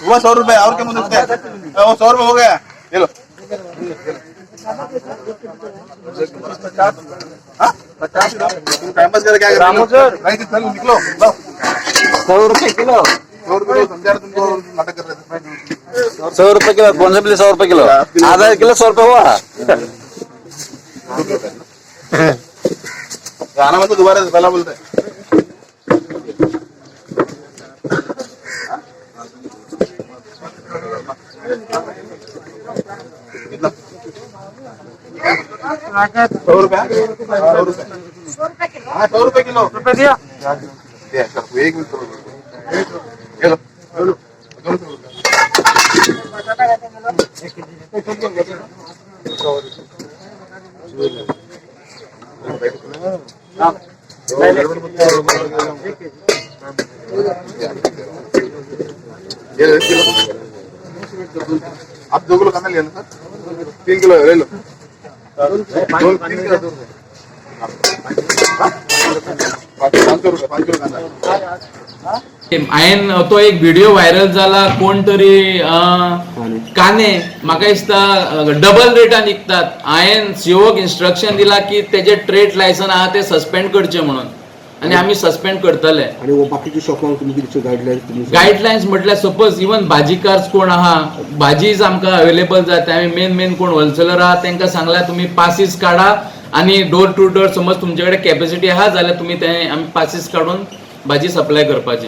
हुआ 100 रुपए। और क्या मुझे? वो 100 रुपए हो गया, ये लो। हाँ? 50। तुम टाइम पास कर क्या कर रहे हो? नहीं तो चलो, निकलो, लो। 100 रुपये किलो। 100 रुपए समझा रहे तुमको, नाटक कर रहे थे। 100 रुपये किलो? कौन से? 100 रुपये किलो, आधा किलो 100 रुपये हुआ। आना मत दोबारा, पहला बोलते हैं। कितना? 100 रुपया, 100 रुपये। हाँ, 100 रुपये किलो। रुपये दिया। दिया सर, एक मिनट करो। ये लो, दोनों 100 रुपये। ये लो, 1 किलो। आप 2 किलो कांदा लिया ना सर? 3 किलो ले लो। दो 3 किलो, 2 रुपये, 500 रुपये, 5 किलो कांदा। हांवें तो एक व्हिडिओ व्हायरल जाला, कोण तरी काने म्हाका दिसता डबल रेटान विकतात. हांवें सीओक इन्स्ट्रक्शन दिला की तेजे ट्रेड लायसन आहा ते सस्पेंड करचे म्हणून आनी आमी सस्पेंड करतले. आणि वो बाकीच्या शॉपांक तुमी कितें गायडलायन्स तुमी? गायडलायन्स म्हटल्यार सपोज इवन भाजीकार कोण आहा, भाजीज आमकां अवेलेबल जाता. आमी मेन मेन कोण होलसेलर आहा तांकां सांगला, तुमी पासीस काडा आनी डोर टू डोर, समज तुमचे कडेन कॅपॅसिटी आहा जाल्यार तुमी ते आमी पासीस काडून भाजी सप्लाय करपाची.